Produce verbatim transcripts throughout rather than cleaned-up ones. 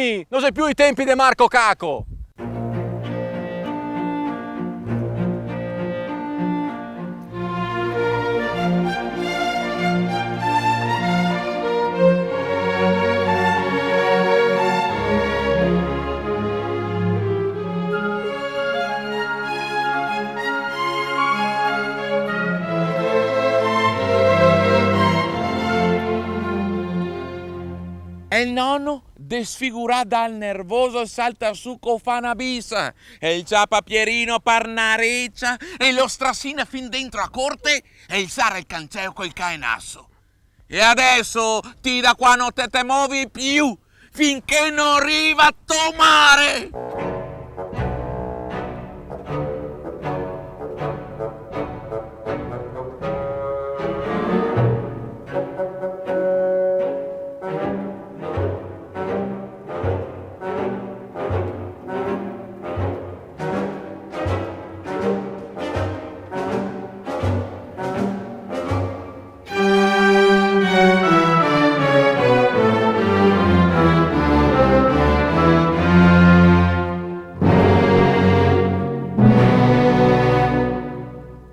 No xe più i tempi de Marco Caco! E el nono, desfigurà dal nervoso, el salta su co fa na bisa, e el ciapa Pierino par na recia, e lo strasina fin dentro a corte, e el sara el canceo col caenaso. E adeso ti da qua no te te movi più, finché no riva to mare!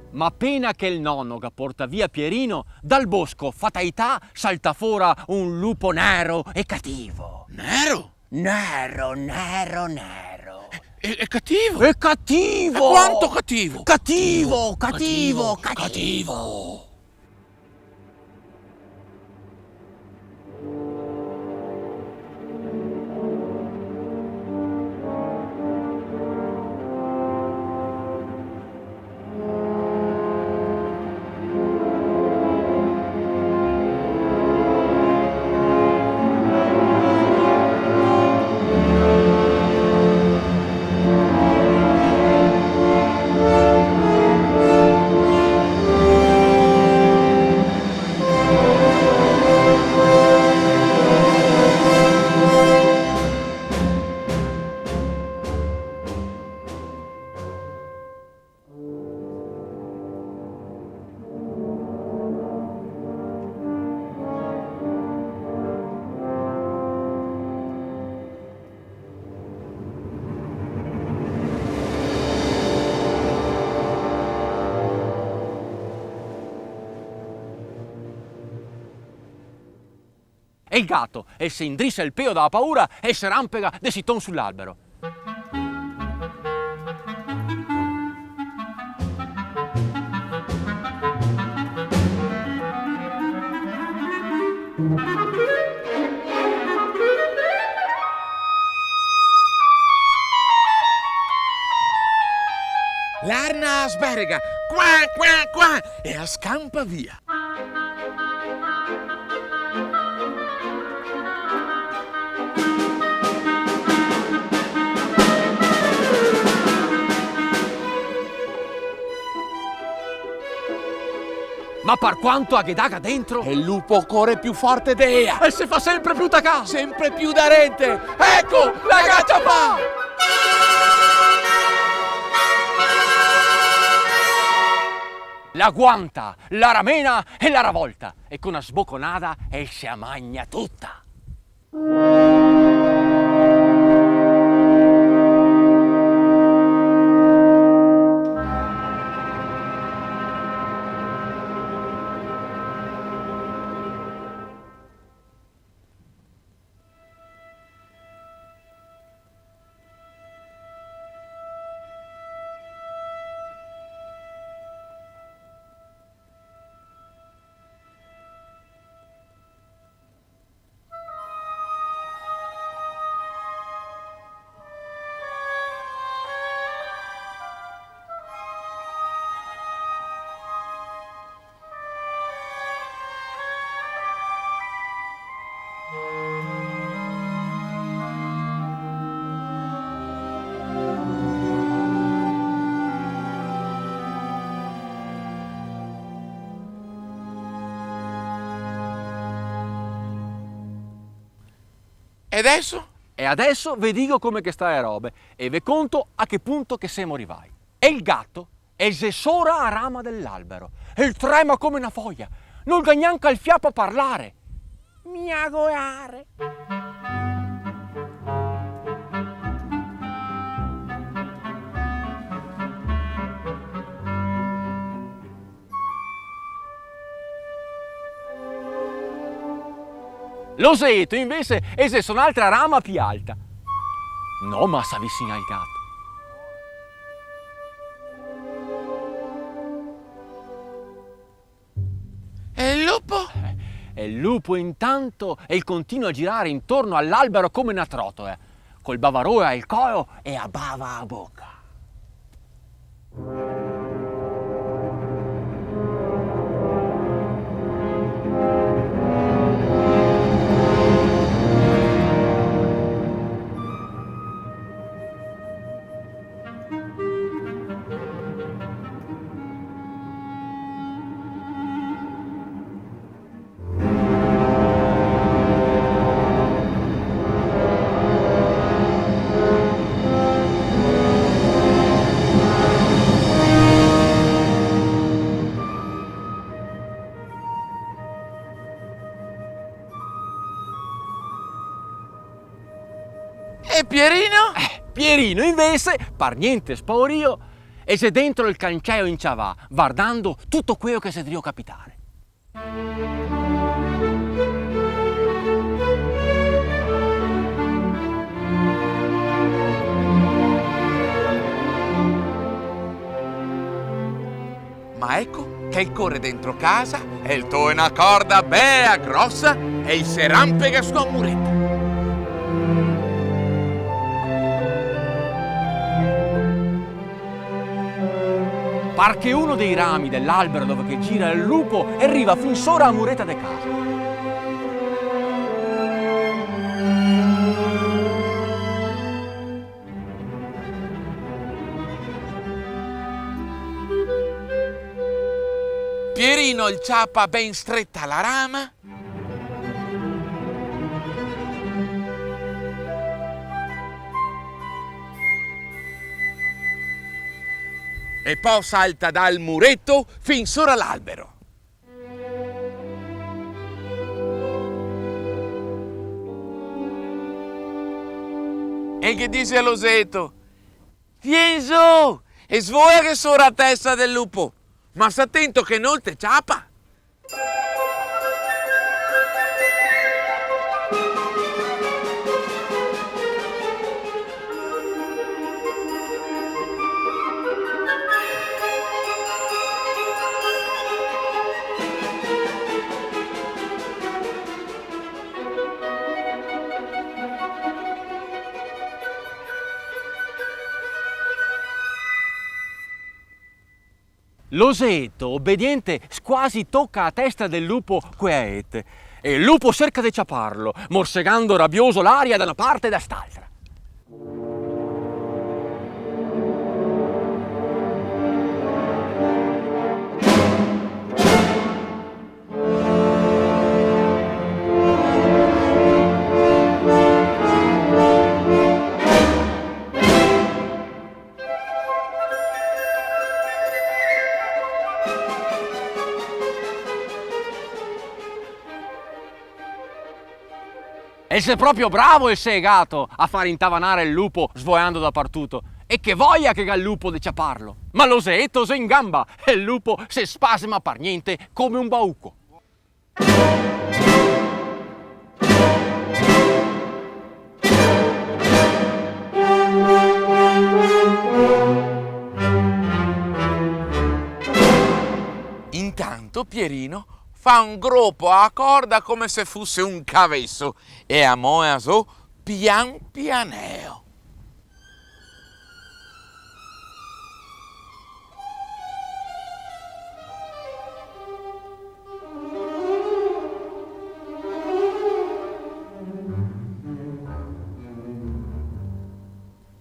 Ma pena che el nono ga portà via Pierino, dal bosco, fatalità, salta fora un lupo nero e cativo. Nero? Nero, nero, nero. E, e cativo? E cativo! E quanto cativo? Cativo, cativo, cativo, cativo. E el gato, el se indrisa el peo da paura e el se rampega de siton su l'albero. L'arna sberega, qua, qua, qua, e a scampa via. Ma par quanto a ghe daga dentro, el lupo core più forte de ea. E se fa sempre più tacà. Sempre più darente. Eco, la ga ciapà! La guanta, la ramena e la ravolta, e co na sboconada el se a magna tuta. E deso? E adeso ve digo come che sta e robe e ve conto a che punto che semo rivai. E el gato el xe sora a rama de l'albero, el trema come na foia, no ga gnanca el fià pa parlare. Miagoare. L'oseto, invese, el xe so n'altra rama pi alta. No masa vicin al gato. E el lupo? Eh, e el lupo intanto el continua a girare intorno a l'albero come na trotola, col bavarol al colo e a bava a boca. E Pierino? Eh, Pierino, invese, par gnente spaurìo, el xe dentro el canceo inciavà, vardando tuto queo che xe drio capitare. Ma eco che el core dentro casa, el toe na corda bea grosa e el se rampega su a mureta. Par che uno dei rami de l'albero dove che gira el lupo el riva fin sora a mureta de casa. Pierino el ciapa ben streta la rama e po salta dal mureto fin sora l'albero. E ghe dise a l'oseto: "Vien zo, e svoiaghe sora a testa del lupo, ma sta tento che no te ciapa." L'oseto, obediente, squasi toca a testa del lupo co le aete, e el lupo serca de ciaparlo, morsegando rabioso l'aria da na parte e da st'altra. E xe proprio bravo el segato a far intavanare el lupo svoeando dapartuto. E che voia che ga el lupo de ciaparlo! Ma l'oseto xe in gamba e el lupo se spasema par gnente come un bauco. Intanto Pierino fa un gropo a corda come se fuse un caveso e a moea zo pian pianeo.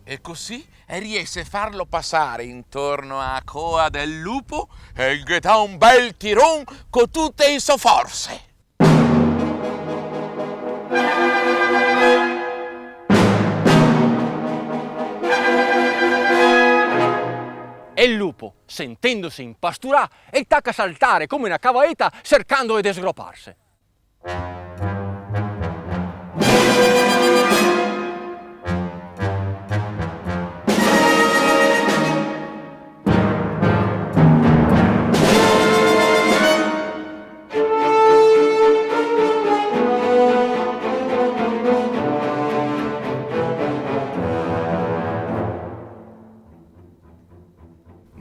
E cusì riese a farlo pasare intorno a coa del lupo e ghe dà un bel tiron co tute i so forse. E el lupo, sentendose inpasturà, el taca a saltare come na cavaeta, sercando de desgroparse.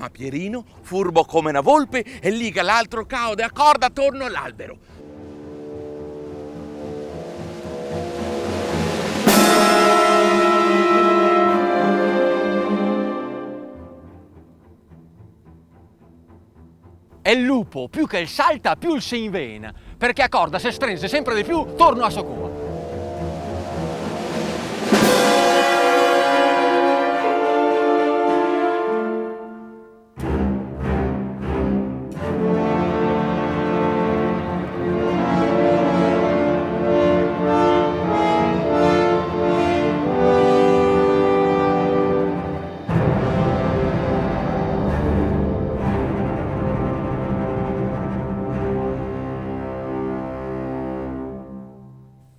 Ma Pierino, furbo come na volpe, el liga l'altro cao de a corda torno a l'albero. E el lupo, più che el salta, più el se invena, parché a corda se strenze sempre de più torno a so coa.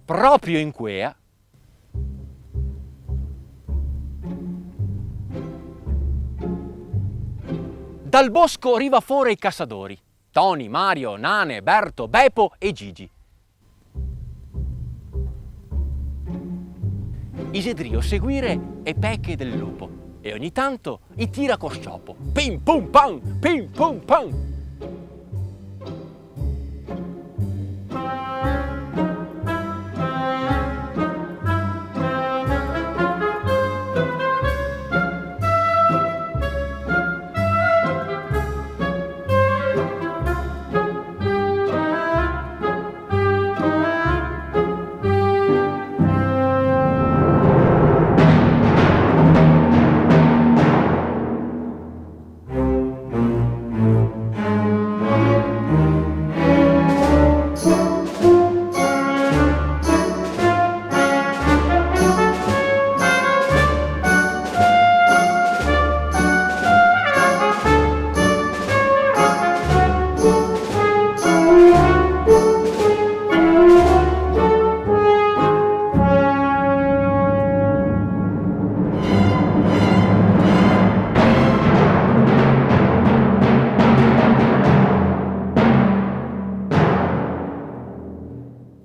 Proprio in quea, dal bosco riva fora i casadori, Toni, Mario, Nane, Berto, Bepo e Gigi. I xe drio seguire e peche del lupo e ogni tanto i tira co sciopo. Pim pum pam, pim pum pam.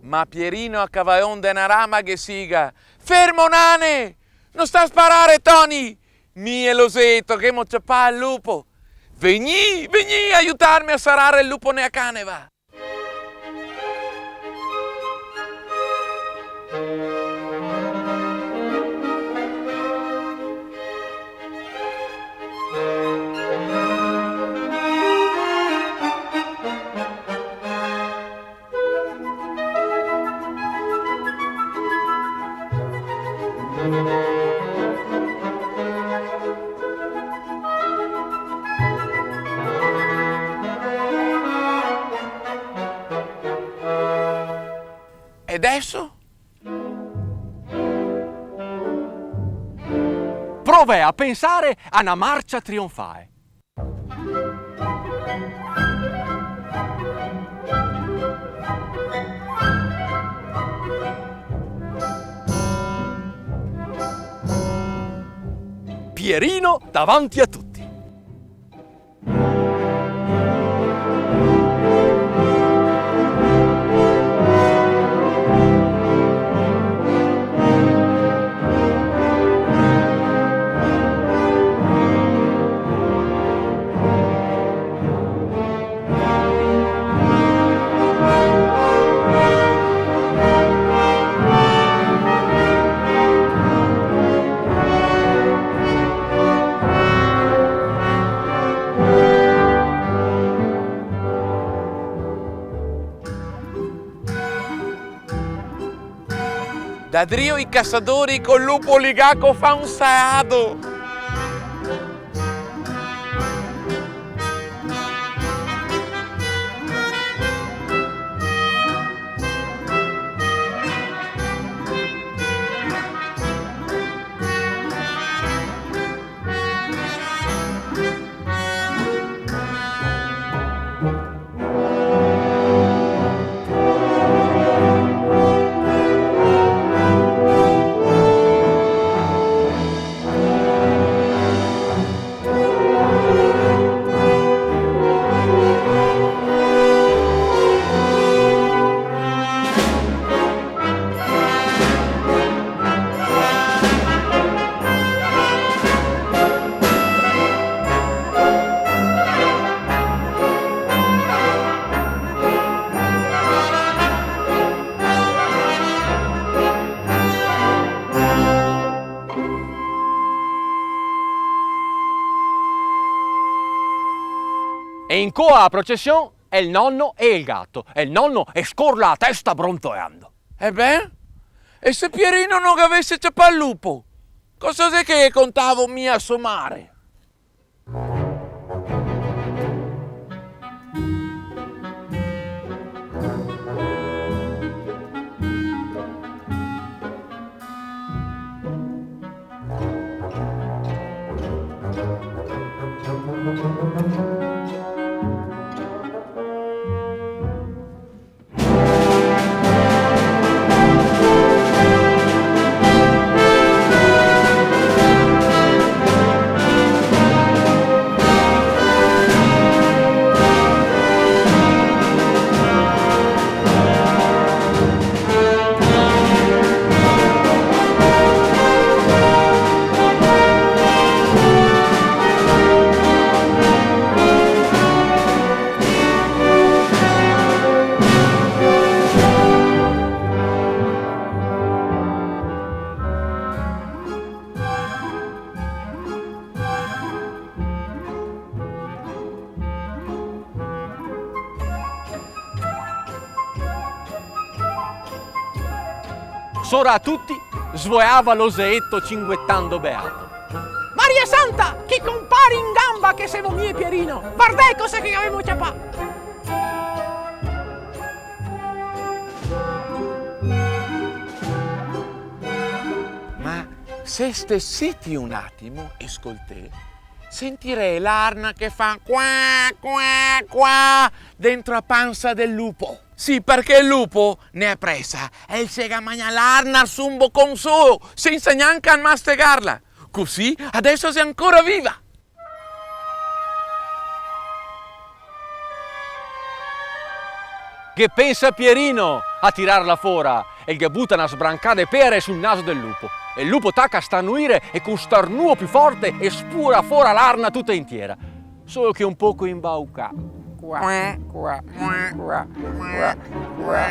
Ma Pierino a cavaon de na rama ghe siga: "Fermo, Nane! No sta sparare, Toni! Mi e l'oseto ghemo ciapà el lupo! Vegnì, vegnì a aiutarme a sarare el lupo ne a caneva!" E deso? Provè a pensare a na marcia trionfale. Pierino davanti a tuti. Da drio i casadori col lupo ligà co fa un saado. E in coa a procesion xe el nono e el gato, e el nono el scorla a testa brontołando. E ben? E se Pierino no gavese ciapà el lupo? Cosa xe che contavo mi a so mare? Sora a tuti svołava l'oseeto cinguetando beato. Maria Santa, che compari in ganba che semo mi e Pierino! Vardè cosa che gavemo ciapà! Ma se stè siti un atimo e scoltè, sentirè l'arna che fa qua, qua, qua dentro a pansa del lupo. Sì, parché el lupo ne apresa e el se ga magnà l'arna su un bocon soło, sensa gnanca mastegarla. Cusì, adeso xe ancora viva! Ghe pensa Pierino a tirarla fora, e el ghe buta na sbrancada de pere sul naso del lupo. E el lupo taca a starnuire e co un starnuo pì forte el spura fora l'arna tuta intiera. Soło che un poco imbaucà. Qua, qua, qua, qua, qua, qua.